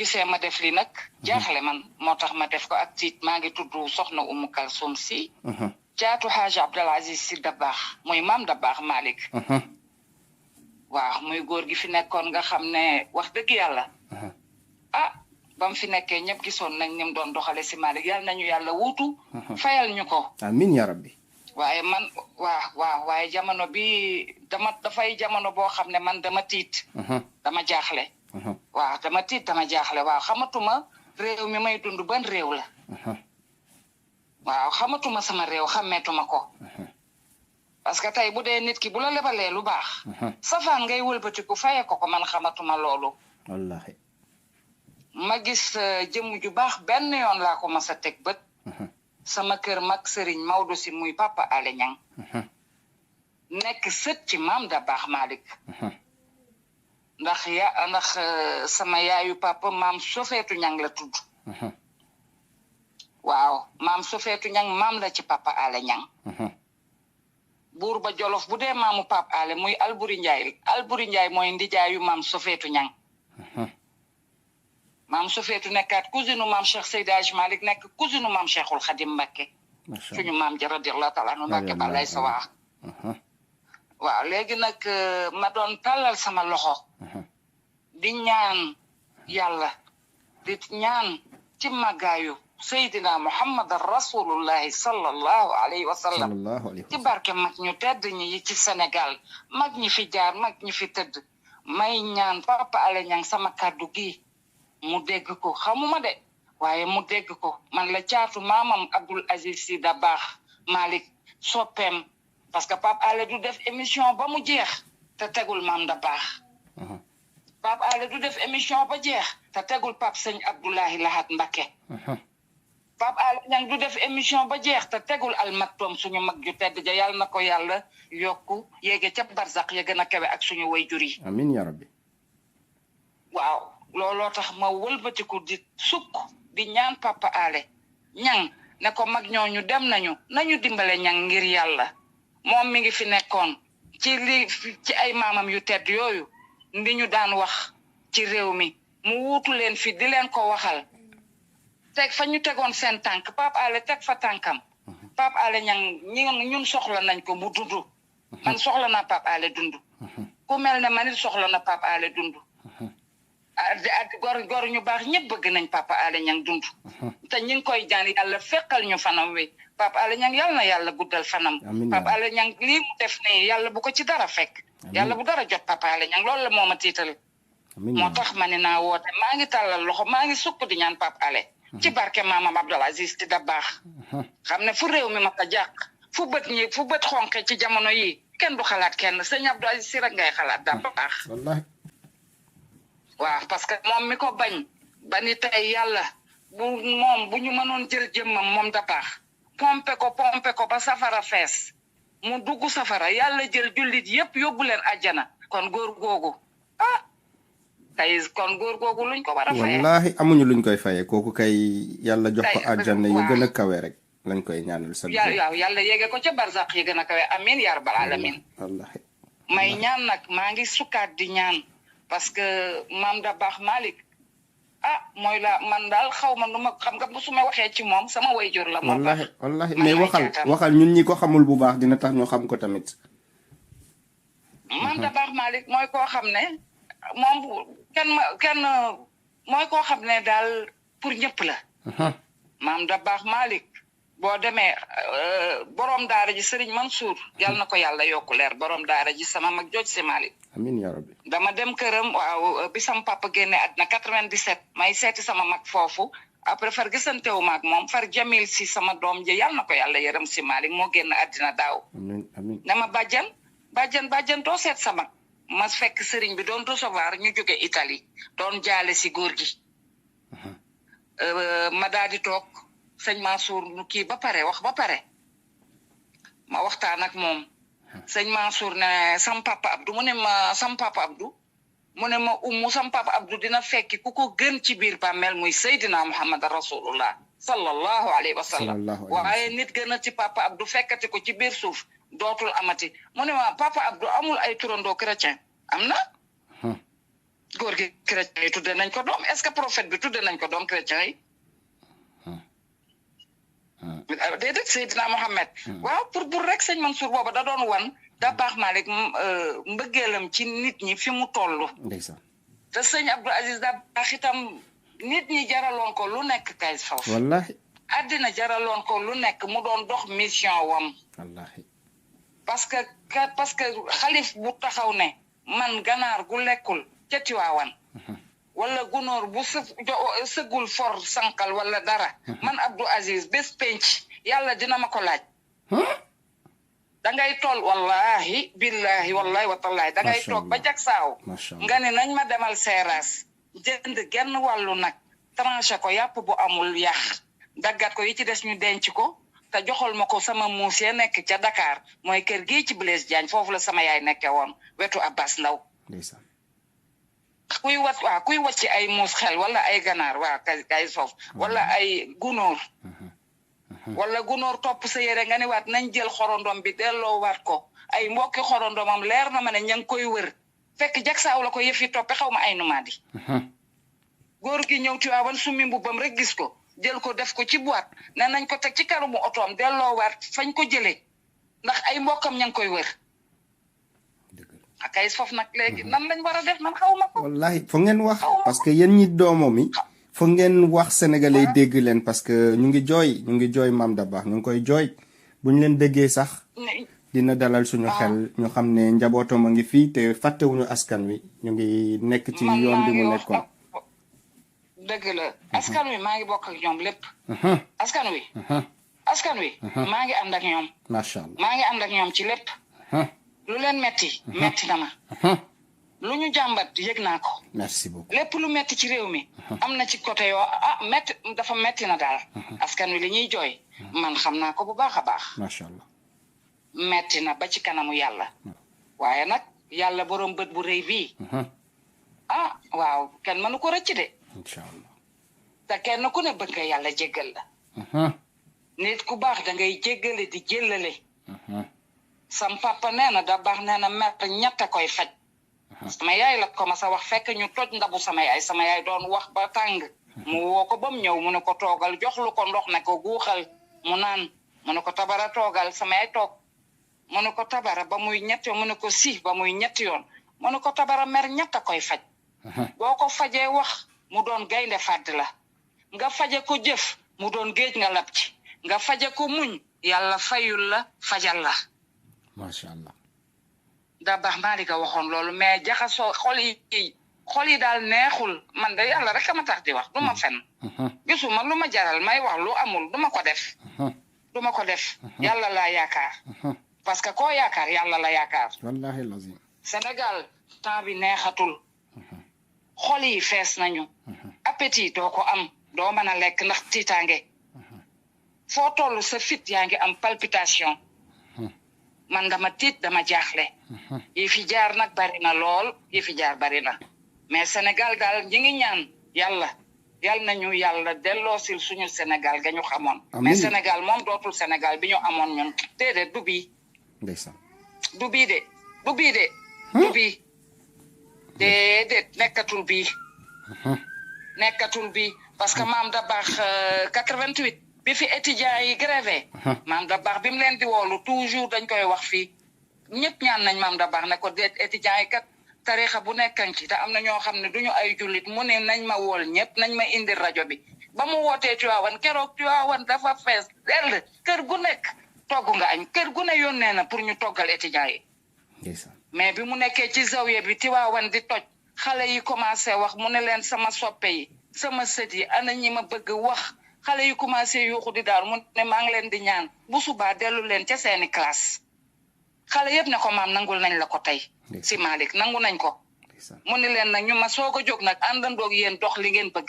gisee ma def li nag jaaxle man moo tax ma def ko ak tiit maa ngi tudd soxna Umu Kalsum si caatu Haaji Abdul Aziz si Dabaax muy maam Dabaax Malick waaw muy góor gi fi nekkoon nga xam ne wax dëgg yàlla ah ba mu fi nekkee ñëpp gisoon nañ ni mu doon doxale si Malick yàlla nañu yàlla wuutu fayal ñu ko amiin ya rabbi waaye man waaye jamono bi dafay jamono boo xam ne man dama tiit dama jaaxle waaw dama tiit dama jaaxle waaw xamatuma réew mi may dund ban réew la waaw xamatuma sama réew xàmmeetuma ko parce que tey bu dee nit ki bu la lebalee lu baax safaan ngay wëlbatiku faye ko man xamatuma loolu wallahi ma gis jëmm ju baax benn yoon laa ko mas a teg bët sama kër mag Serigne Maodo si muy Papa Alé Niang nekk sët ci maam Dabaax Malick ndax sama yaayu papa maam Sofeetu Niang la tudd waaw maam Sofeetu Niang maam la ci Papa Alé Niang buur ba Jolof bu dee maamu Papa Alé muy Alburi Njaay mooy ndijaayu maam Sofeetu Niang maam Sofeetu nekkaat cousine maam Cheikh Seydi Hadji Malick nekk cousine maam Cheikhul Khadim Mbacké suñu maam ja radiyallahu taala anu Mbacké balay sa waa waaw léegi nag ma doon tàllal sama loxo di ñaan yàlla di ñaan ci màggaayu Seydina Muhammad rasulullahi sallallahu alayhi wa sallam ci barke mag ñu tedd ñi yi ci Sénégal mag ñi fi jaar mag ñi fi tëdd may ñaan Papa Alé Niang sama kàddu gi mu dégg ko xamuma de waaye mu dégg ko man la caatu maamam Abdoul Aziz Sy Dabaax Malick soppeem parce que Papa Alé du def émission ba mu jeex te tegul maam Dabaax Papa Alé du def émission ba jeex te tegul Pape Sëñ Abdoulahi Lahat Mbacké Papa Alé Niang du def émission ba jeex te tegul Al Maktoum suñu mag ju tedd ja yàlla na ko yàlla yokku yéege ca barzak ya gën a kawe ak suñu wayjur yi amiin ya rabbi waaw looloo tax ma wëlbatiku di sukk di ñaan Papa Alé Niang ne ko mag ñooñu dem nañu dimbale Niang ngir yàlla moom mi ngi fi nekkoon ci ay maamam yu tedd yooyu ndi ñu daan wax ci réew mi mu wuutu leen fi di leen ko waxal teg fa ñu tegoon seen tànk Papa Alé teg fa tànkam Papa Alé Niang ñun soxla nañ ko mu dund man soxla naa Papa Alé dund ku mel ne man it soxla na Papa Alé dund gor ñu baax ñëpp bëgg nañ Papa Alé Niang dund te ñi ngi koy jaan yàlla fekkal ñu fanam wi Papa Alé Niang yàlla na yàlla guddal fanam Papa Alé Niang lii mu def nii yàlla bu ko ci dara fekk yàlla bu dara jot Papa Alé Niang loolu la moo ma tiital moo tax ma ne naa woote maa ngi tàllal loxo maa ngi sukk di ñaan Papa Alé ci barke maamam Abdoul Aziz Sy Dabaax xam ne fu réew mi ma ko jàq fu bët xonqe ci jamono yi kenn du xalaat kenn sëñ Abdoul Aziz Sy rek ngay xalaat Dabaax waaw parce que moom mi ko bañ ba ni tey yàlla bu ñu mënoon jël jëmmam moom Dabaax pompe ko ba safara fees mu dugg safara yàlla jël jullit yépp yóbbu leen àjjana kon góor googu kon góor googu luñ ko war a faye wallahi amuñu luñ koy faye kooku kay yàlla jox ko àjjana yu gën a kawe rek lañ koy ñaanal sa waaw yàlla yéege ko ca barzaq yi gën a kawe amin ya rabbal alamin wallahi may ñaan nag maa ngi sukkaat di ñaan parce que maam Dabaax Malick mooy la man daal xaw ma nu ma xam nga bu su ma waxee ci moom sama wayjur la moo tax wallahi mais waxal ñun ñi ko xamul bu baax dina tax ñu xam ko tamit maam Dabaax Malick mooy koo xam ne moom kenn mooy koo xam ne daal pour ñëpp la maam Dabaax Malick boo demee borom daara ji Serigne Mansour yàlla na ko yàlla yokku leer borom daara ji sama mag jooj si Malick amiin yaa rabbi dama dem këram waaw bi sama papa génne àddina 97 may seeti sama mag foofu après far gisantewu maag moom far Jamil si sama doom ji yàlla na ko yàlla yërëm si Malick moo génn àddina daaw amiin ne ma bàjjan doo seet sama ma fekk Serigne bi doon recevoir ñu jóge Italie doon jaale si góor gi ma daal di toog sëñ Mansour nu kii ba pare ma waxtaan ak moom sëñ Mansour ne sam papa Abdou mu ne ma sam papa Abdou mu ne ma sam papa Abdou dina fekki ku ko gën ci biir bàmmeel muy Seydina Muhammad rasulullah sallallahu alayhi wa sallam waaye nit gën a ci papa Abdou fekkati ko ci biir suuf dootul amati mu ne ma papa Abdou amul ay turandoo chrétien am na góor gi chrétien yi tudde nañ ko doom est-ce que prophète bi tudde nañ ko doom chrétien yi déedéet Seydina Mohamed waaw pour rek sëñ Mansour booba da doon wan da baax Malick mbëggeelam ci nit ñi fi mu toll ndeysaan te sëñ Abdou Aziz da baax itam nit ñi jaraloon ko lu nekk kay foofu wallahi àddina jaraloon ko lu nekk mu doon dox mission wam wallahi parce que xalif bu taxaw ne man ganaar gu lekkul ca Tiwaawan wala gunóor bu sëggul for sànqal wala dara man Abdou Aziz bés penc yàlla dina ma ko laaj da ngay toll wallahi billahi wallahi wa tallahi da ngay toog ba jag saaw nga ne nañ ma demal seeraas jënd genn wàllu nag tranché ko yàpp bu amul yàq daggat ko yi ci des ñu denc ko te joxal ma ko sama muus ya nekk ca Dakar mooy kër gii ci Blaise Diagne foofu la sama yaay nekke woon wetu Abbas Ndaw kuy wacci ay muus xel wala ay ganaar waa kay foofu wala ay gunóor wala gunóor topp sa yére nga ne waat nañ jël xorondom bi delloo waat ko ay mbokki xorondomam leer na ma ne ña ngi koy wër fekk jagsaaw la ko yëf yi toppe xaw ma ay numaadi góor gi ñëw Tiwaawan summi mbubbam rek gis ko jël ko def ko ci boîte ne nañ ko teg ci kanamu otoom delloo waat fañ ko jëlee ndax ay mbokkam ña ngi koy wër akay foofu nag léegi nan lañ war a def man xaw ma ko wallahi foog ngeen wax parce que yéen ñi doomo mi foog ngeen wax sénégalais dégg leen parce que ñu ngi jooy Mame Dabakh ñu ngi koy jooy bu ñu leen déggee sax dina dalal suñu xel ñu xam ne njabootam a ngi fii te fàttewuñu askan wi ñu ngi nekk ci yoon bi mu nekkoon dëgg la askan wi maa ngi bokk ak ñoom lépp askan wi maa ngi ànd ak ñoom macha allah maa ngi ànd ak ñoom ci lépp lu leen metti na ma lu ñu jàmbat yëg naa ko merci beaucoup lépp lu metti ci réew mi am na ci côté yoo dafa metti na daal askan wi li ñuy jooy man xam naa ko bu baax a baax macha allah metti na ba ci kanamu yàlla waaye nag yàlla boroom bët bu rëy bii waaw kenn mënu ko rëcc de incha allah te kenn ku ne bëgg nga yàlla jéggal la nit ku baax da ngay jéggale di jéllale sam papa nee na da baax nee na mer ñett koy faj sama yaay la ko ma sa wax fekk ñu toj ndabu sama yaay doon wax ba tàng mu woo ko ba mu ñëw mu ne ko toogal joxlu ko ndox ne ko guuxal mu naan mu ne ko tabara toogal sama yaay toog mu ne ko tabara ba muy ñetti yoon mu ne ko ba muy ñetti yoon mu ne ko tabara mer ñett koy faj boo ko fajee wax mu doon gaynde fàdd la nga faje ko jëf mu doon géej nga lab ci nga faje ko muñ yàlla fayul la fajal la macha allah da baax Malick waxoon loolu mais jaxasoo xol yi daal neexul man de yàlla rek ma tax di wax du ma fen gisuma lu ma jaral may wax lu amul du ma ko def yàlla laa yaakaar parce que koo yaakaar yàlla la yaakaar wallahi lazim Sénégal temps bi neexatul xol yi fees nañu appétit doo ko am doo mën a lekk ndax tiitaange foo toll sa fit yaa ngi am palpitation man dama tiit dama jaaxle yi fi jaar nag bari na lool mais Sénégal daal ñi ngi ñaan yàlla nañu yàlla delloosil suñu Sénégal ga ñu xamoon mais Sénégal moom dootul Sénégal bi ñu amoon ñun déedéet du bii ndeysaan du bii déedéet nekkatul bii parce que Mame Dabakh 88 bi fi étudiants yi grévé Mame Dabakh bi mu leen di woolu toujours dañ koy wax fii ñëpp ñaan nañ Mame Dabakh ne ko déet étudiants yi kat tarixa bu nekkan ci te am na ñoo xam ne duñu ay jullit mu ne nañ ma wool ñëpp nañ ma indi rajo bi ba mu wootee Tiwaawan keroog Tiwaawan dafa fees dell kër gu nekk togg nga añ kër gu ne yónnee na pour ñu toggal étudiants yi mais bi mu nekkee ci zawiya bi Tiwaawan di toj xale yi commencé wax mu ne leen sama soppe yi sama sët yi ana ñi ma bëgg wax xale yi commencé yuuxu di daal mu ne maa ngi leen di ñaan bu subaa dellu leen ca seeni classe xale yëpp ne ko maam nangul nañ la ko tey si Malick nangu nañ ko mu ne leen nag ñu ma soog a jóg nag àndandoog yéen dox li ngeen bëgg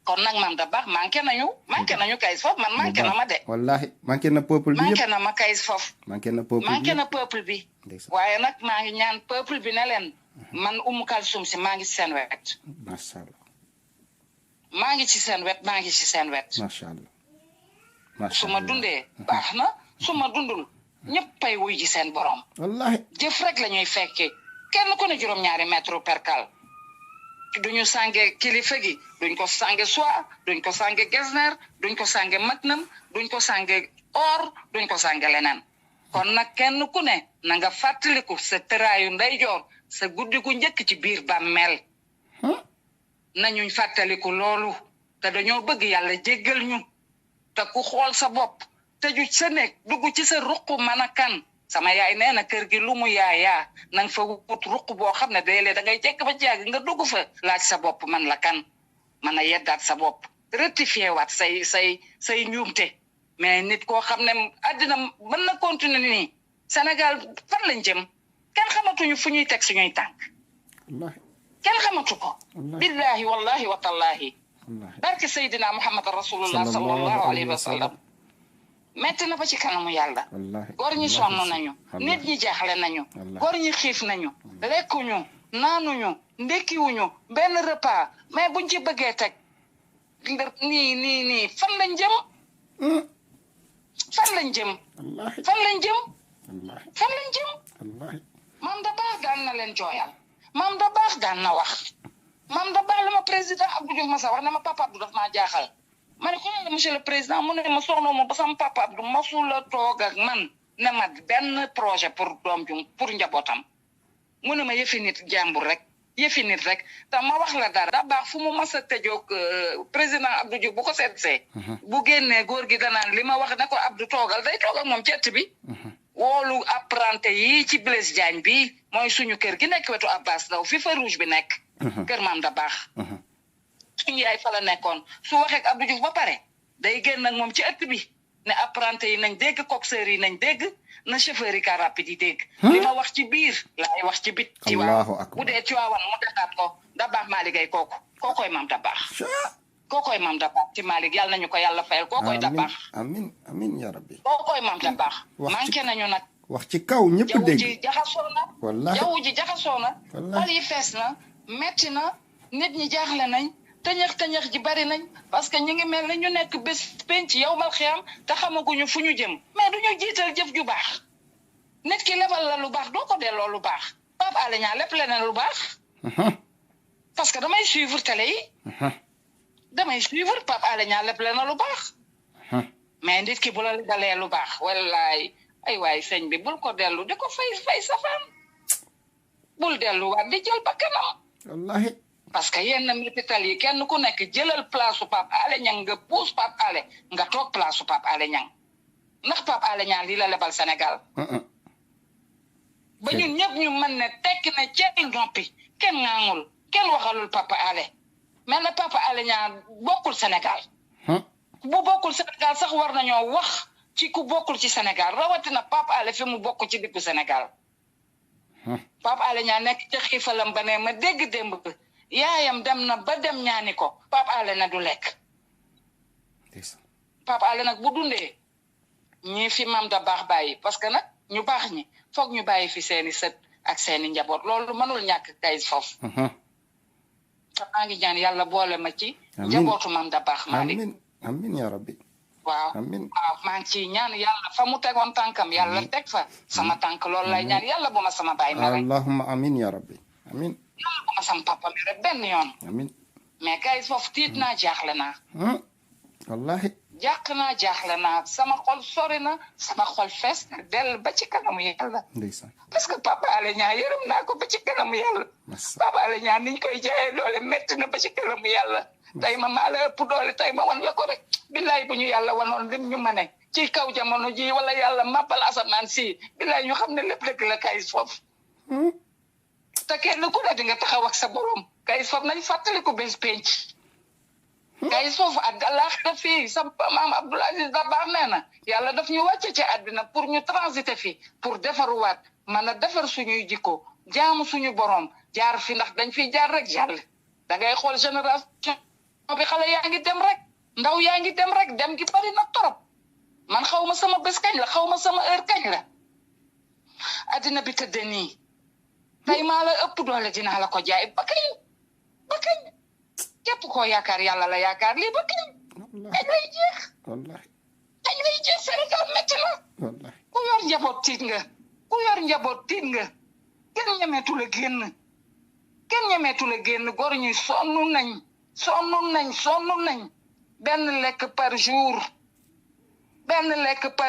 kon nag Mame Dabakh manqué nañu kayis foofu man manqué na ma de wallahi manqué na peuple bi manqué na ma kayis foofu manqué na peuple bi waaye nag maa ngi ñaan peuple bi ne leen man Oumou Kalsoum si maa ngi ci seen wet macha allah maa ngi ci seen wet macha allah su ma dundee baax na su ma dundul ñëppay wuy ji seen borom wallahi jëf rek la ñuy fekkee kenn ku ne juróom-ñaari mètre percal duñu sànge kilifa gi duñ ko sànge soie duñ ko sànge gesner duñ ko sànge magnum duñ ko sànge or duñ ko sànge leneen kon nag kenn ku ne na nga fàttaliku sa tëraayu ndeyjoor sa guddi gu njëkk ci biir bàmmeel nañuñ fàttaliku loolu te dañoo bëgg yàlla jéggal ñu te ku xool sa bopp tëju sa nekk dugg ci sa ruq mën a kan sama yaay nee na kër gi lu mu yaayaa na nga fa wut ruq boo xam ne day lee da ngay jekk ba jàgg nga dugg fa laaj sa bopp man la kan mën a yeddaat sa bopp rectifier waat say njuumte mais nit koo xam ne àddina mën na continuer nii Sénégal fan lañ jëm kenn xamatuñu fu ñuy teg suñuy tànk kenn xamatu ko billahi wallahi wa tallahi barke Seydina Muhammad rasulullah sallallahu alayhi wa sallam metti na ba ci kanamu yàlla góor ñi sonn nañu nit ñi jaaxle nañu góor ñi xiif nañu lekkuñu naanuñu ndekkiwuñu benn repas mais buñ ci bëggee teg nii fan lañ jëm fan lañ jëm fan lañ jëm fan lañ jëm Maam da baax daan na leen jooyal Maam da baax daan na wax Maam da baax la ma président Abdou Diouf Massa wax ne ma papa Abdou daf maa jaaxal ma ne ko ne monsieur le président mu ne ma soxna ma ba sama papa Abdou masula toog ak man ne ma benn projet pour doom ju pour njabootam mu ne ma yëfi nit jàmbur rek te ma wax la dara da baax fu mu mas a tëjoog président Abdou Diouf bu ko seetsee bu génnee góor gi danaan li ma wax ne ko Abdou toogal day toog ak moom ci ëtt bi woolu apprenti yi ci Blaise Diagne bi mooy suñu kër gi nekk wetu Abbas Daw fi fa rouge bi nekk kër Maam da baax suñu yaay fa la nekkoon su waxee ak Abdou Diouf ba pare day génn ak moom ci ëtt bi ne apprenti yi nañ dégg coxeur yi nañ dégg na chauffeur yi car rapide yi dégg li ma wax ci biir laay wax ci bit ci waaw bu dee ci waawan mu defaat ko da baax Malick ay kookoy Maam da baax kookoy Maam da baax ci Malick yàlla nañu ko yàlla fayal kookoy da baax amin ya rabbi kookoy Maam da baax manqué nañu nag wax ci kaw ñëpp dégg jaww ji jaxasoo na jaww ji jaxasoo na xol yi fees na metti na nit ñi jaaxle nañ tëñëx ji bari nañ parce que ñu ngi mel ne ñu nekk bés penc yow mal xiyam te xamaguñu fu ñu jëm mais duñu jiital jëf ju baax nit ki lebal la lu baax doo ko delloo lu baax Pape Alé Niang lépp leneen lu baax parce que damay suivre télé yi damay suivre Pape Alé Niang lépp leneen lu baax mais nit ki bu la dalee lu baax wallaay ay waay sëñ bi bul ko dellu di ko fay safaan bul delluwaat di jël ba kanam wallahi parce que yenn métital yi kenn ku nekk jëlal place su Pape Alé Niang nga puus Pape Alé nga toog place su Pape Alé Niang ndax Pape Alé Niang lii la lebal Sénégal ba ñun ñëpp ñu mën ne tekki ne ceeb noppi kenn ŋaangul kenn waxalul Pape Alé mel na Pape Alé Niang bokkul Sénégal bu bokkul Sénégal sax war nañoo wax ci ku bokkul ci Sénégal rawatina Pape Alé fi mu bokk ci diggu Sénégal Pape Alé Niang nekk ci xiifalam ba ne ma dégg démb yaayam dem na ba dem ñaani ko Pape Alé na du lekk Pape Alé nag bu dundee ñii fi Maam da baax bàyyi parce que nag ñu baax ñi foog ñu bàyyi fi seeni sët ak seeni njaboot loolu mënul ñàkk kay foofu te maa ngi ñaan yàlla boole ma ci njabootu Maam da baax Malick amin ya rabbi waaw maa ngi ciy ñaan yàlla fa mu tegoon tànkam yàlla teg fa sama tànk loolu lay ñaan yàlla bu ma sama baay mere allahumma amin ya rabbi amin yàlla bu ma sama papa mere benn yoon amin mais kay foofu tiit naa jaaxle naa wallahi jaaxle naa sama xol sori na sama xol fees na dell ba ci kanamu yàlla ndeysaan parce que Pape Alé Niang yërëm naa ko ba ci kanamu yàlla Pape Alé Niang niñ koy jaayee doole métti na ba ci kanamu yàlla tey ma maa la ëpp doole tey ma wan la ko rek billaay bu ñu yàlla wanoon lim ñu mane ci kaw jamono ji wala yàlla màbbal asamaan si billaay ñu xam ne lépp dëgg la kayis foofu te kenn ku ne di nga taxaw ak sa borom kayis foofu nañ fàttali ko bés penc kayis foofu ak àllaaxira fii sa maam Abdoul Aziz Dabakh nee na yàlla daf ñu wàcce ci àddina pour ñu transiter fi pour defaruwaat mën a defar suñuy jikko jaamu suñu borom jaar fi ndax dañ fiy jaar rek yàlla da ngay xool génération bi xale yaa ngi dem rek ndaw yaa ngi dem rek dem gi bari na torop man xaw ma sama bés kañ la xaw ma sama heure kañ la addina bi tëdde nii tey maa la ëpp doole dinaa la ko jaay ba kañ képp koo yaakaar yàlla la yaakaar lii ba kañ lay jeex kañ lay jeex Sénégal métti na ku yor njaboot tiit nga kenn ñemeetu la génn góor ñi sonn nañ benn lekk par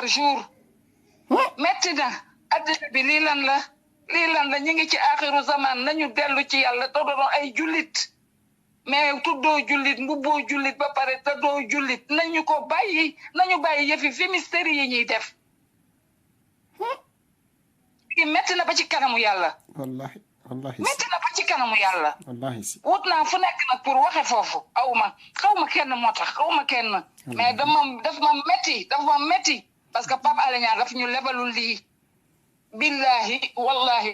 jour metti na addina bi lii lan la ñu ngi ci axiru zaman nañu dellu ci yàlla te doon ay jullit mais tuddoo jullit mbubboo jullit ba pare te doo jullit nañu bàyyi yëfi fumisterie yi ñuy def metti na ba ci kanamu yàlla wallahi metti na ba ci kanamu yàlla wallahi si wut naa fu nekk nag pour waxe foofu xaw ma kenn moo tax xaw ma kenn mais daf ma metti parce que Pape Alé Niang daf ñu lebalul lii billahi wallahi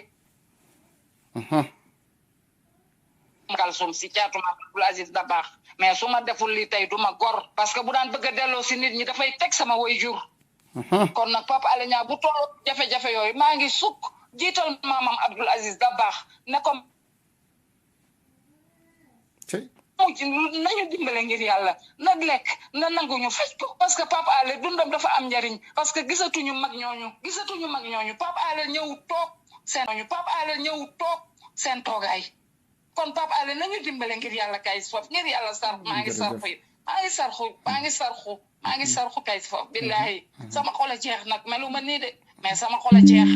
kalsum si caatu ma Abdoul Aziz Dabakh mais su ma deful lii tey du ma gor parce que bu daan bëgg a delloo si nit ñi dafay teg sama way jur kon nag Pape Alé Niang bu toll jafe-jafe yooyu maa ngi sukk jiital maamam Abdoul Aziz Dabakh ne ko nañu dimbale ngir yàlla na lekk na nanguñu faj ko parce que Pape Alé dundam dafa am njariñ parce que gisatuñu mag ñooñu Pape Alé ñëw toog seen toogaay kon Pape Alé nañu dimbale ngir yàlla kay foofu ngir yàlla sarx maa ngi sarxu kay foofu billahi sama xol a jeex nag meluma nii de mais sama xol a jeex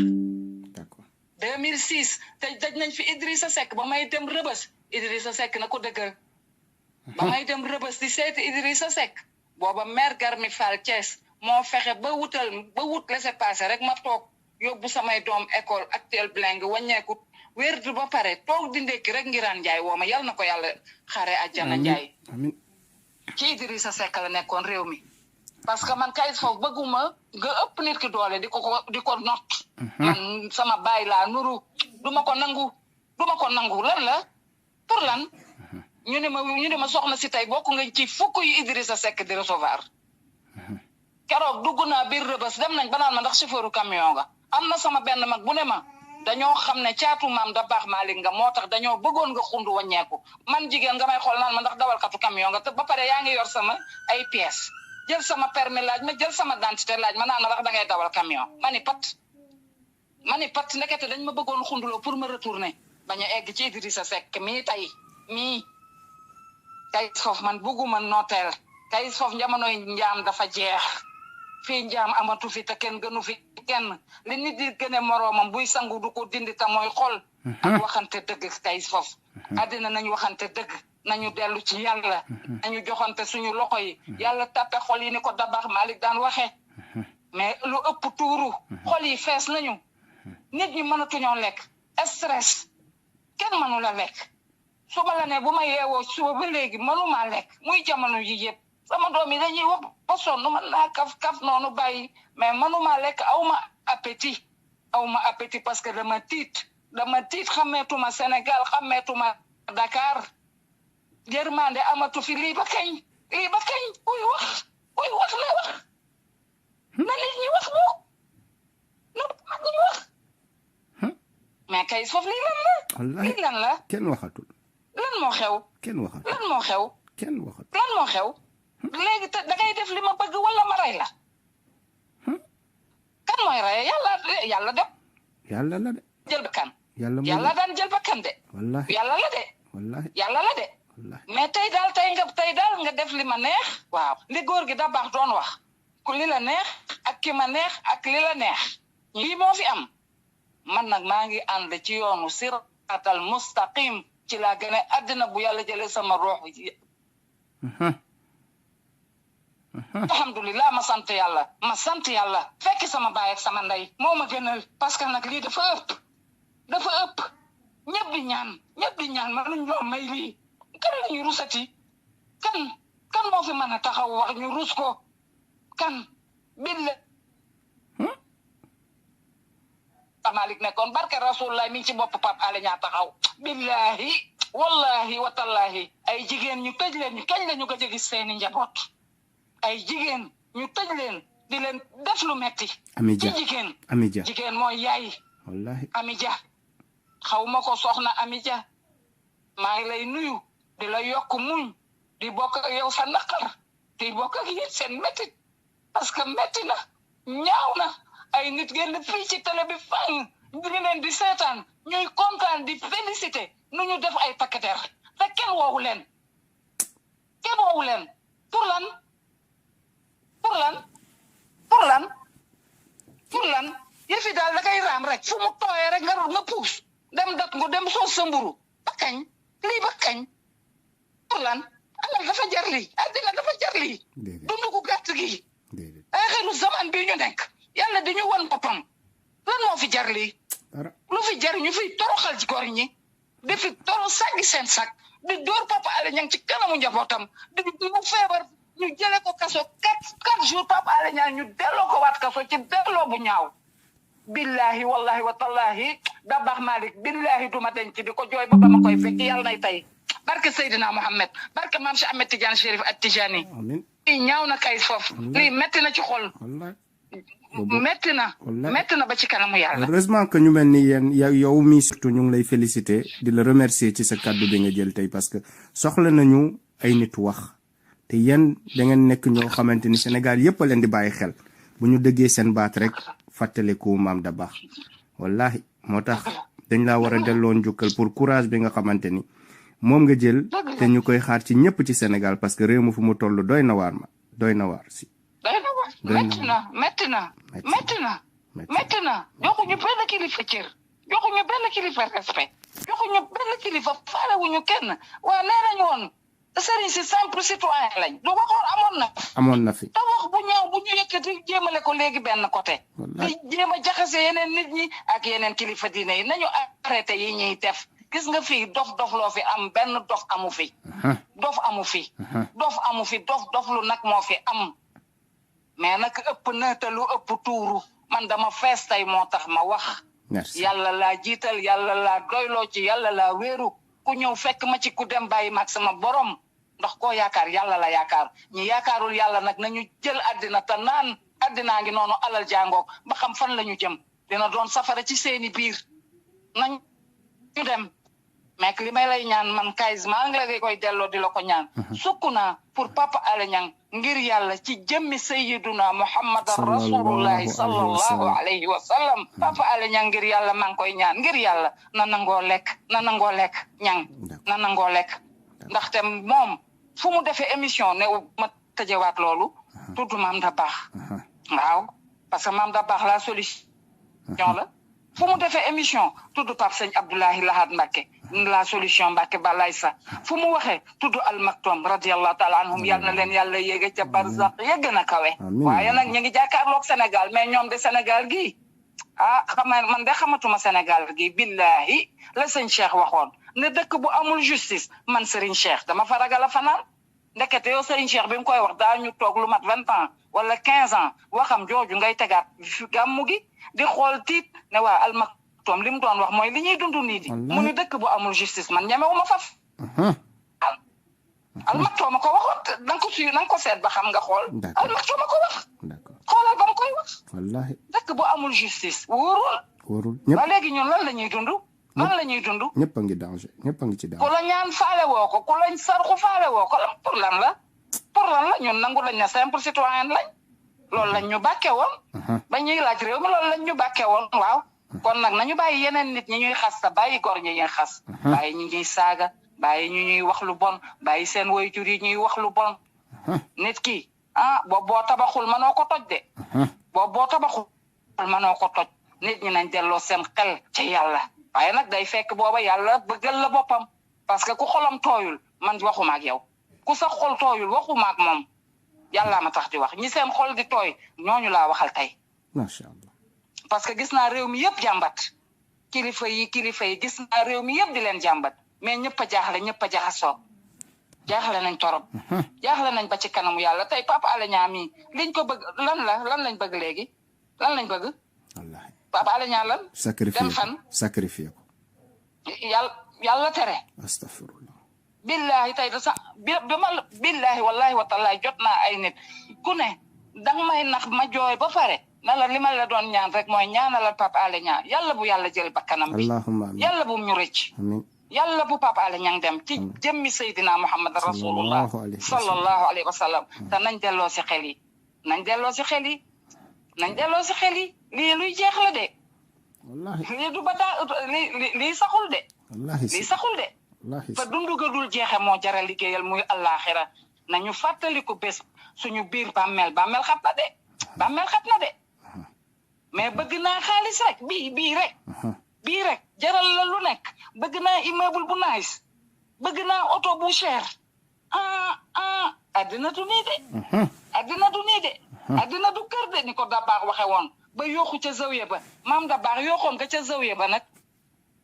2006 te daj nañ fi Idrissa Seck ba may dem Rëbës Idrissa Seck na ko dëggal ba may dem Rëbës di seeti Idrissa Seck booba maire Garmi Fall Thiès moo fexe ba wut laissez-passer rek ma toog yóbbu samay doom école actuel blingue wàññeeku wérdu ba pare toog di ndékki rek ngiraan Njaay woo ma yal na ko yàlla xare àjjana Njaay ci Idrissa Seck la nekkoon réew mi parce que man kay foofu bëgguma nga ëpp nit ki doole di ko not man sama baay laa nuru duma ko nangu lan la pour lan ñu ne ma soxna si tey bokk nga ci fukk yu Idrissa Seck di recevoir keroog dugg naa biir Rëbës dem nañ ba naan ma ndax chauffeuru camion nga am na sama benn mag bu ne ma dañoo xam ne caatu maam Dabakh Malick nga moo tax dañoo bëggoon nga xundu wàññeeku man jigéen nga may xool naan ma ndax dawalkatu camion nga te ba pare yaa ngi yor sama ay pièces jël sama permis laaj ma jël sama identité laaj ma naan ma ndax dangay dawal camion ma ni pat ndekete dañ ma bëggoon xunduloo pour ma retourner bañ a egg ci Idrissa Seck mii kay foofu man bëgguma nooteel kay foofu jamonoy njaam dafa jeex fii njaam amatu fi te kenn gënu fi kenn li nit di gëne moroomam buy sangu du ko dindi te mooy xol ak waxante dëgg kay foofu àddina nañu waxante dëgg nañu dellu ci yàlla nañu joxante suñu loxo yi yàlla tappe xol yi ni ko Dabakh Malick daan waxe mais lu ëpp tuuru xol yi fees nañu nit ñi mënatuñoo lekk stress kenn mënu la lekk su ma la ne bu ma yeewoo suba ba léegi mënuma lekk muy jamono yi yëpp sama doom yi dañuy wax ba sonn mën naa kaf noonu bàyyi mais mënuma lekk awma appétit parce que dama tiit xameetuma Sénégal xameetuma Dakar yërmande amatu fi lii ba kañ uy wax la wax na nit ñi wax boo na mag ñi wax mais kay foofu lii lan la kenn waxatul lan moo xew léegi te dangay def li ma bëgg wala ma rey la kan mooy rey yàlla dem yàlla la de jël bakkan yàlla daan jël bakkan de wallahi yàlla la de mais tey daal nga def li ma neex waaw li góor gi Dabakh doon wax ku li la neex ak ki ma neex ak li la neex lii moo fi am man nag maa ngi ànd ci yoonu siratal mustaqim ci laa gën a àddina bu yàlla jëlee sama roox alhamdulilah ma sant yàlla fekk sama baay ak sama ndey moo ma gënal parce que nag lii dafa ëpp ñëpp di ñaan ma nuñ ñoo may lii kan lañu rusati kan moo fi mën a taxaw wax ñu rus ko kan billa Malick nekkoon barke rasulullah mi ngi ci bopp Pape Alé Niang taxaw billahi wallahi watallahi ay jigéen ñu tëj leen ñu kañ la ñu ko gis seeni njaboot ay jigéen ñu tëj leen di leen def lu metti jigéen mooy yaay wallahi Ami Dia xaw ma ko soxna Ami Dia maa ngi lay nuyu di la yokk muñ di bokk ak yow sa naqar di bokk ak yéen seen métti parce que métti na ñaaw na ay nit génn fii ci télé bi fang ñu leen di seetaan ñuy kontaan di félicité nu ñu def ay takk der te kenn woowu leen pour lan yëfi daal da ngay raam rek fu mu tooyee rek nga puus dem dat ngu dem soos sa mburu ba kañ lii ba kañ pour lan alal dafa jar lii addina dafa jar lii dundu gu gàtt gi ay xelu zaman bi ñu nekk yàlla di ñu won boppam lan moo fi jar lii lu fi jar ñu fiy toroxal ci góor ñi di fi toro sàggi seen sac di dóor Papa Alé Niang ci kanamu njabootam di mu feebar ñu jële ko kaso 4 jours Papa Alé Niang ñu delloo ko waat kaso ci delloo bu ñaaw billahi wallahi wa tallahi Dabakh Malick billahi duma denc di ko jooy ba ma koy fekk yàlla nay tey barke Seydina Mohamed barke Mame Cheikh Ahmed Tidiane Chérif at Tijani lii ñaaw na kay foofu lii metti na ci xol metti na ba ci kanamu yàlla. heureusement que ñu mel ni yéen yow mi surtout ñu ngi lay féliciter di la remercier ci sa kàddu bi nga jël tey parce que soxla nañu ay nit wax te yéen da ngeen nekk ñoo xamante ni Sénégal yëpp a leen di bàyyi xel bu ñu dëggee seen baat rek fàttaliku Mame Dabakh wallahi moo tax dañ laa war a delloo njukkal pour courage bi nga xamante ni moom nga jël te ñu koy xaar ci ñëpp ci Sénégal parce que réew mi fu mu toll doy na waar si. metti na joxuñu benn kilifa cër joxuñu benn kilifa respect joxuñu benn kilifa faalewuñu kenn waa nee nañu woon sëriñ si simple citoyen lañ du waxoon amoon na fi te wax bu ñaaw bu ñu yëkkati jéemale ko léegi benn côté di jéem a jaxase yeneen nit ñi ak yeneen kilifa diine yi nañu arrêté yi ñuy def gis nga fii dof loo fi am benn dof amu fi dof amu fi dof lu nag moo fi am mais nag ëpp na te lu ëpp tuuru man dama fees tey moo tax ma wax yàlla laa jiital yàlla laa doyloo ci yàlla laa wéeru ku ñëw fekk ma ci ku dem bàyyi mag sama borom ndax koo yaakaar yàlla la yaakaar ñi yaakaarul yàlla nag nañu jël àddina te naan àddinaa ngi noonu alal jàngoog ba xam fan la ñu jëm dina doon safara ci seeni biir nañ ñu dem mais li may lay ñaan man Kayz maa ngi la koy delloo di la ko ñaan sukk naa pour Papa Alé Niang ngir yàlla ci jëmmi sayyiduna Muhammadan rasulullahi sallallahu alayhi wa sallam Papa Alé Niang ngir yàlla maa ngi koy ñaan ngir yàlla na nangoo lekk ñang na nangoo lekk ndaxte moom fu mu defee émission ne ma tëjewaat loolu tudd Mame Dabakh waaw parce que Mame Dabakh la solution la fu mu defee émission tudd Pape Sëñ Abdoulahi Lahad Mbacké la solution Mbacké balay sa fu mu waxee tudd Al Maktoum radiyallahu taala anhum yal na leen yàlla yéege ca barzaq yegg na kawe waaye nag ñu ngi jàkkaarloog Sénégal mais ñoom de Sénégal gi man de xamatuma Sénégal gi billahi la sëñ Cheikh waxoon ne dëkk bu amul justice man Serigne Cheikh dama fa ragal a fanaan ndekete yow Serigne Cheikh bi mu koy wax daa ñu toog lu mat 20 ans wala 15 ans waxam jooju ngay tegaat gàmmu gi di xool tiit ne waa Al Maktoum li mu doon wax mooy li ñuy dund nii di mu ni dëkk bu amul justice man ñemewuma faf Al Maktoum ma ko waxoon da nga ko seet ba xam nga xool Al Maktoum ma ko wax xoolal ba mu koy wax wallahi dëkk bu amul justice wóorul ba léegi ñun lan la ñuy dund ñëpp a ngi danger ñëpp a ngi ci danger ku la ñaan faale woo ko ku lañ sarxu faale woo ko pour lan la ñun nangu lañ ne simple citoyen lañ loolu lañ ñu bàkke woon ba ñuy laaj réew mi loolu lañ ñu bàkke woon waaw kon nag nañu bàyyi yeneen nit ñi ñuy xas ta bàyyi góor ñi ñuy xas bàyyi ñi ñuy saaga bàyyi ñu ñuy wax lu bon bàyyi seen waajur yi ñuy wax lu bon nit ki boo tabaxul mënoo ko toj de boo tabaxul mënoo ko toj nit ñi nañ delloo seen xel ci yàlla waaye nag day fekk booba yàlla bëggal la boppam parce que ku xolam tooyul man waxuma ak yow ku sa xol tooyul waxuma ak moom yàllaa ma tax di wax ñi seen xol di tooy ñooñu laa waxal tey macha allah parce que gis naa réew mi yëpp jàmbat kilifa yi gis naa réew mi yëpp di leen jàmbat mais ñëpp a jaaxle ñëpp a jaxasoo jaaxle nañ torop jaaxle nañ ba ci kanamu yàlla tey Papa Alé Niang mi liñ ko bëgg lan lañ bëgg léegi lan lañ bëgg wallahi Papa Alé Niang lan dem fan sacrifier ko yàlla tere astaghfirullah billahi tey da sax bi ma billahi wallahi wa taala jot naa ay nit ku ne danga may nax ma jooy ba pare na la li ma la doon ñaan rek mooy ñaanalal Papa Alé Niang yàlla bu yàlla jël bakkanam bi allahumma amin yàlla bu ñu rëcc amin yàlla bu Papa Alé Niang dem ci jëmmi Seydina Muhammad rasulullah sallallahu alayhi wa sallam te nañ delloo si xel yi lii luy jeex la de wallahi lii du ba daa lii saxul de wallahi lii saxul de wallahi fa dundu ga dul jeexe moo jara liggéeyal muy àllaaxira nañu fàttaliku bés suñu biir bàmmeel xat na de bàmmeel xat na de mais bëgg naa xaalis rek bii rek jaral la lu nekk bëgg naa immeuble bu nice bëgg naa oto bu cher addina du nii de addina du kër de ni ko Dabaax waxe woon ba yooxu ca zawiya ba maam Dabaax yooxoon nga ca zawiya ba nag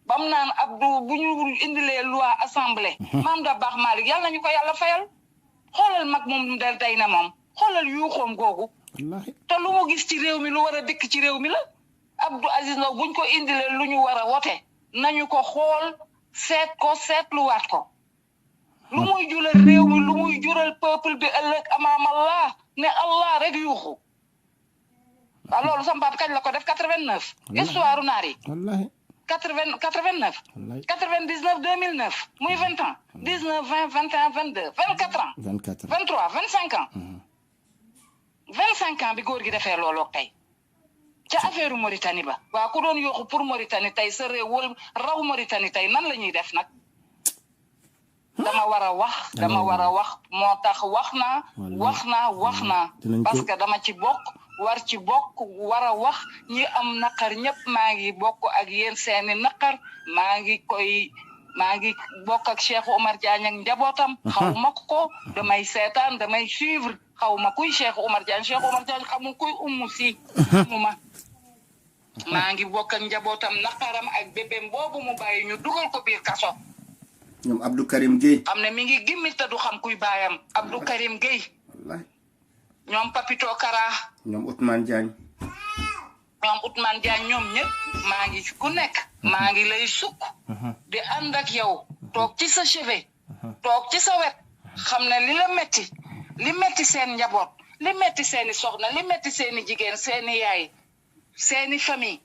bam naan Abdou bu ñu indilee loi assemblée maam Dabaax Malick yàlla nañu ko yàlla fayal xoolal mag moom del day na moom xoolal yuuxoom googu te lu mu gis ci réew mi lu war a dëkk ci réew mi la Abdou Aziz Ndaw buñ ko indilee lu ñu war a wote nañu ko xool seetluwaat ko lu muy jural réew mi lu muy jural peuple bi ëllëg amaam Allah ne Allah rek yuuxu waaw loolu sama papa kañ la ko def 89 histoire naar yi 89 99 2009 muy 20 ans 19 20 21 22 24 ans 23 25 ans 25 ans bi góor gi defee looloo tey ca affaire Mauritanie ba waaw ku doon yooxu pour Mauritanie tey sa réew wala raw Mauritanie tey nan la ñuy def nag dama war a wax moo tax wax naa parce que dama ci bokk war a wax ñi am naqar ñëpp maa ngi bokk ak yéen seeni naqar maa ngi bokk ak Cheikh Oumar Diagne ak njabootam xaw ma ko damay seetaan damay suivre xaw ma kuy Cheikh Oumar Diagne xamul kuy Umu Si muma maa ngi bokk ak njabootam naqaram ak bébém boobu mu bàyyi ñu dugal ko biir kaso ñoom Abdou Karim Gueye xam ne mi ngi gimmit te du xam kuy baayam Abdou Karim Gueye wallahi ñoom Papito Kara ñoom Ousmane Diagne ñoom ñëpp maa ngi ku nekk maa ngi lay sukk di ànd ak yow toog ci sa chevet toog ci sa wet xam ne li metti seen njaboot li metti seeni soxna li metti seeni jigéen seeni yaay seeni famille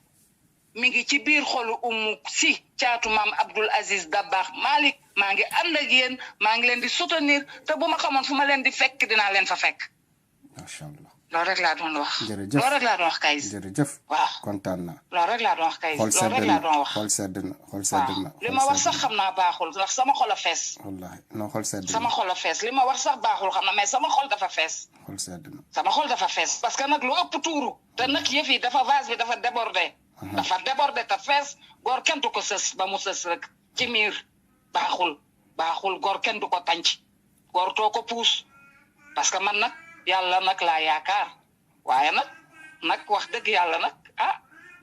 mi ngi ci biir xolu Umu Si caatu maam Abdoul Aziz Dabakh Malick maa ngi ànd ak yéen maa ngi leen di soutenir te bu ma xamoon fu ma leen di fekk dinaa leen fa fekk macha allah loolu rek laa doon wax jërëjëf loolu rek laa doon wax Kayz jërëjëf waaw kontaan naa loolu rek laa doon wax Kayz loolu rek laa doon wax xol sedd na li ma wax sax xam naa baaxul ndax sama xol a fees wallahi non xol sedd na sama xol a fees li ma wax sax baaxul xam na mais sama xol dafa fees xol sedd na sama xol dafa fees parce que nag lu ëpp tuuru te nag yëf yi dafa vase bi dafa débordé te fees góor kenn du ko sës ba mu sës rek ci miir baaxul góor kenn du ko tànc góor too ko puus parce que man nag yàlla nag laa yaakaar waaye nag wax dëgg yàlla nag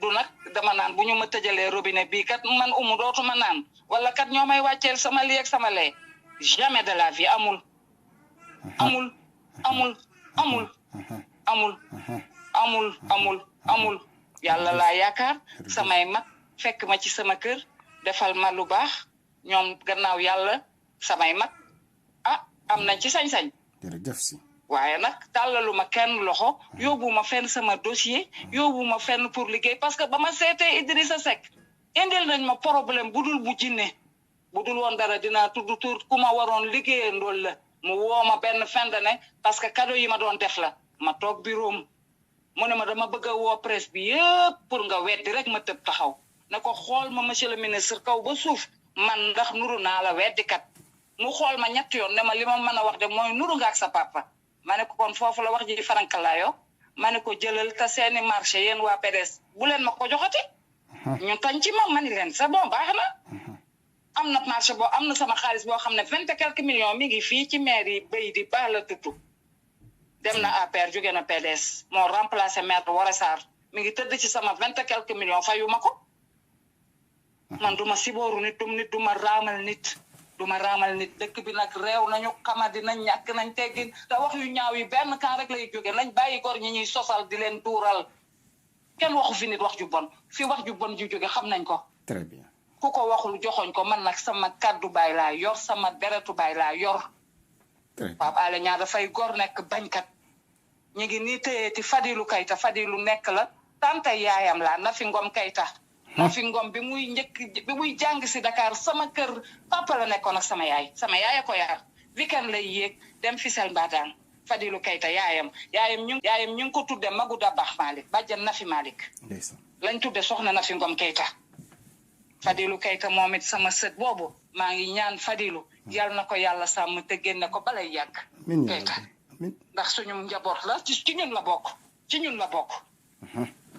du nag dama naan bu ñu ma tëjalee robinet bii kat man Umu dootuma naan wala kat ñoo may wàcceel sama lii ak sama lee jamais de la vie amul yàlla laa yaakaar samay mag fekk ma ci sama kër defal ma lu baax ñoom gannaaw yàlla samay mag am nañ ci sañ-sañ jërëjëf si waaye nag tàllaluma kenn loxo yóbbuma fenn sama dossier yóbbuma fenn pour liggéey parce que ba ma seetee Idrissa Seck indil nañ ma problème bu dul bu jinne bu dul woon dara dinaa tudd tur ku ma waroon liggéeyee ndool la mu woo ma benn fin d'année parce que cadeau yi ma doon def la ma toog bureau mu ne ma dama bëgg a woo presse bi yëpp pour nga weddi rek ma tëb taxaw ne ko xool ma monsieur le ministre kaw ba suuf man ndax nuru naa la weddikat mu xool ma ñett yoon ne ma li ma mën a wax de mooy nuru nga ak sa papa ma ne ko kon foofu la wax ji farankalaayo ma ne ko jëlal te seeni marché yéen waa PDS bu leen ma ko joxati ñu tañ ci ma ni leen c'est bon baax na am na marché boo am na sama xaalis boo xam ne 20 et quelques millions mi ngi fii ci maire yi béy di baax la tuttu dem na APR jóge na PDS moo remplacé maire Woré Sarr mi ngi tëdd ci sama 20 et quelques millions fayu ma ko man du ma sibooru nit du ma raamal nit dëkk bi nag réew nañu xamadi nañ ñàkk nañ teggin te wax yu ñaaw yi benn kan rek lay jóge nañ bàyyi gor ñi ñuy sosal di leen tuural kenn waxu fi nit wax ju bon fi wax ju bon ju jóge xam nañ ko très bien ku ko waxul joxoñ ko man nag sama kaddu baay laa yor sama deretu baay laa yor Pape Alé Niang dafay gor nekk bañkat ñu ngi nii téyeeti Fadilou Keita Fadilou nekk la tante yaayam laa Nafi Ngom Keita Nafi Ngom bi muy jàng si Dakar sama kër papa la nekkoon ak sama yaay ko yar weekend lay yéeg dem Fissel Mbadane Fadilou Keita yaayam ñu ngi ko tudde Magu Dabakh Malick bàjjan Nafi Malick lañ tudde soxna Nafi Ngom Keita Fadilou Keita moom it sama sët boobu maa ngi ñaan Fadilou yal na ko yàlla sàmm te génne ko balay yàgg Keita ndax suñu njaboot la ci ñun la bokk ci ñun la bokk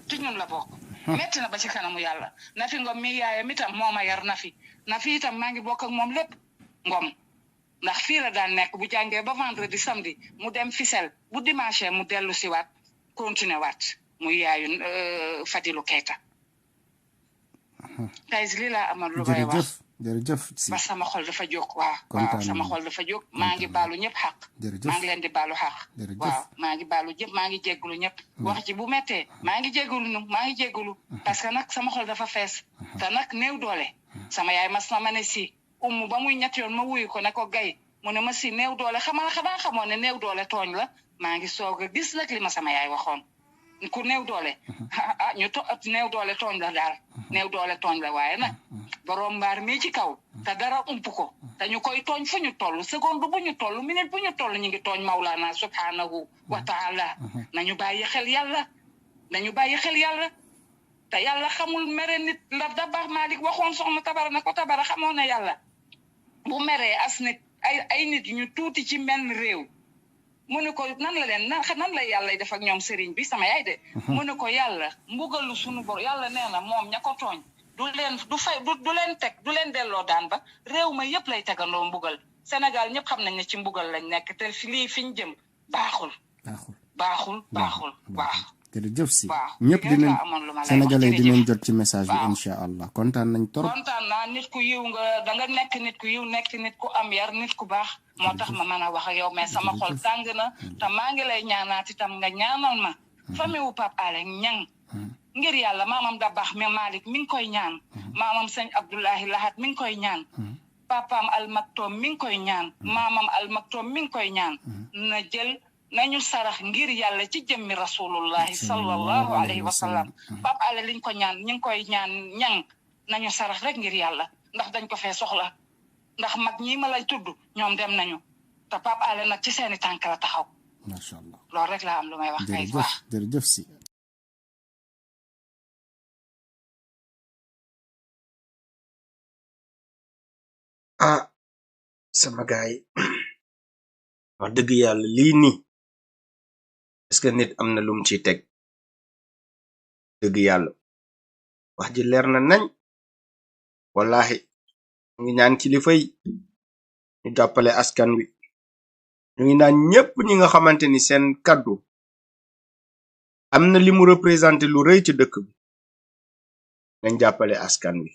ci ñun la bokk metti na ba ci kanamu yàlla Nafi Ngom mi yaayam itam moo ma yar Nafi itam maa ngi bokk ak moom lépp Ngom ndax fii la daan nekk bu jàngee ba vendredi samedi mu dem Fissel bu dimanche mu dellu si waat continuer waat muy yaayu Fadilou Keita tey lii laa amal lu may wax jërëjëf ba sama xol dafa jóg waaw sama xol dafa jóg maa ngi baalu ñëpp xaq maa ngi leen di baalu xaq waaw maa ngi baalu ñëpp maa ngi jéggulu ñëpp wax ci bu méttee maa ngi jéggulu parce que nag sama xol dafa fees te nag néew doole sama yaay mas na ma ne si ba muy ñett yoon ma wuyu ko ne ko gay mu ne ma si néew doole xanaa xamoon ne néew doole tooñ la maa ngi soog a gis nag li ma sama yaay waxoon ku néew doole néew doole tooñ la daal néew doole tooñ la waaye nag borom mbaar mii ci kaw te dara ump ko te ñu koy tooñ fu ñu toll seconde bu ñu toll minute bu ñu toll ñu ngi tooñ Mawlana subhanahu wa taala nañu bàyyi xel yàlla te yàlla xamul mere nit la Dabakh Malick waxoon soxna Tabara ne ko Tabara xamoon ne yàlla bu meree as nit ay nit ñu tuuti ci menn réew mu ne ko nan la yàlla def ak ñoom sëriñ bi sama yaay de mu ne ko yàlla mbugalu sunu bor yàlla nee na moom ña ko tooñ du leen delloo daan ba réew ma yëpp lay tegandoo mbugal Sénégal ñëpp xam nañ ne ci mbugal lañ nekk te lii fi ñu jëm baaxul jërëjëf si ñëpp dinañ sénégalais dinañ jot ci message bi incha allah kontaan nañ trop kontaan naa nit ku yiw nga da nga nekk nit ku yiw nekk nit ku am yar nit ku baax moo tax ma mën a wax ak yow mais sama xol tàng na te maa ngi lay ñaanaat itam nga ñaanal ma famille wu Pape Alé Niang ngir yàlla maamam Dabakh mi Malick mi ngi koy ñaan maamam sëñ Abdoulahi Lahat mi ngi koy ñaan papaam Al Maktoum mi ngi koy ñaan maamam Al Maktoum mi ngi koy ñaan nañu sarax ngir yàlla ci jëmmi rasulullahi sallallahu alayhi wa sallam Pape Alé liñ ko ñaan ñu ngi koy ñaan ñang nañu sarax rek ngir yàlla ndax dañ ko fee soxla ndax mag ñi ma lay tudd ñoom dem nañu te Pape Alé nag ci seeni tànk la taxaw macha allah loolu rek laa am lu may wax kay jërëjëf si sama gaay wax dëgg yàlla lii nii est-ce que nit am na lum ci teg dëgg yàlla wax ji leer na nañ wallahi ngi ñaan kilifa yi ñu jàppale askan wi ñu ngi naan ñépp ñi nga xamante ni seen kaddu am na li mu représenté lu rëy ci dëkk bi nañ jàppale askan wi